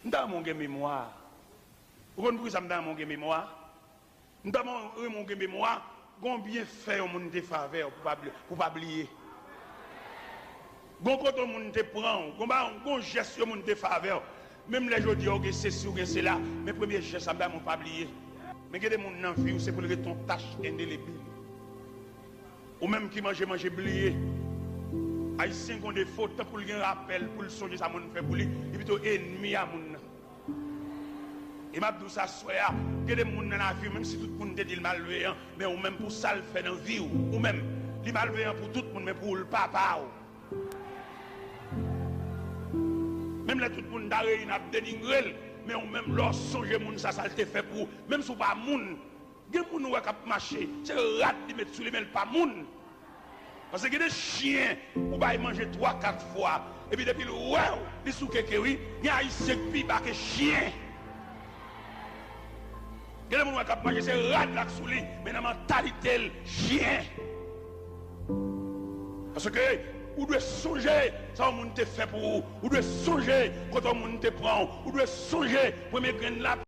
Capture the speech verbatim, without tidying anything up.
M ta renmen w gen memwa. Ou konn poukisa m ta renmen w gen memwa? M ta renmen w gen memwa. Gon byenfè yon moun te fè avè w pou pa bli-, pou pa bliye. Gon kote yon moun te pran w, gon ba, gon jès yon moun te fè avè w. Menm lè jodi a ou gen sesi, ou gen sela, men premye jès la m ta renmen w pa bliye. Men gen de moun nan vi w, se pou l ret yon tach endelebil. Ou menm ki manje, manje bliye. Ayisyen gon defo, tankou l gen rapèl pou l sonje sa moun fè pou li, li pito enmi a moun nan. E m ap di w sa aswè a, gen de moun nan lavi w, menm si tout moun te di l malveyan, men ou menm pou sa l fè nan vi w, ou menm, li malveyan pou tout moun, men pou ou l pa pa w. Menm lè tout moun ta reyini ap denigre l, men ou menm lè w sonje moun sa, sa l te fè pou ou, menm si w pa moun, gen moun ou wè k ap mache, se rad li met sou li, men l pa moun. Paske gen de chen ou bay manje twa, kat fwa, epi depi l wè w, li sou keke wi, gen ayisyen k pi ba ke chen. Gen de moun ou wè k ap mache, se rad la k sou li, men nan mantalite l, chen. Paske ou dwe sonje sa yon moun te fè pou ou, ou dwe sonje kote yon moun te pran w, ou dwe sonje premye grenn la,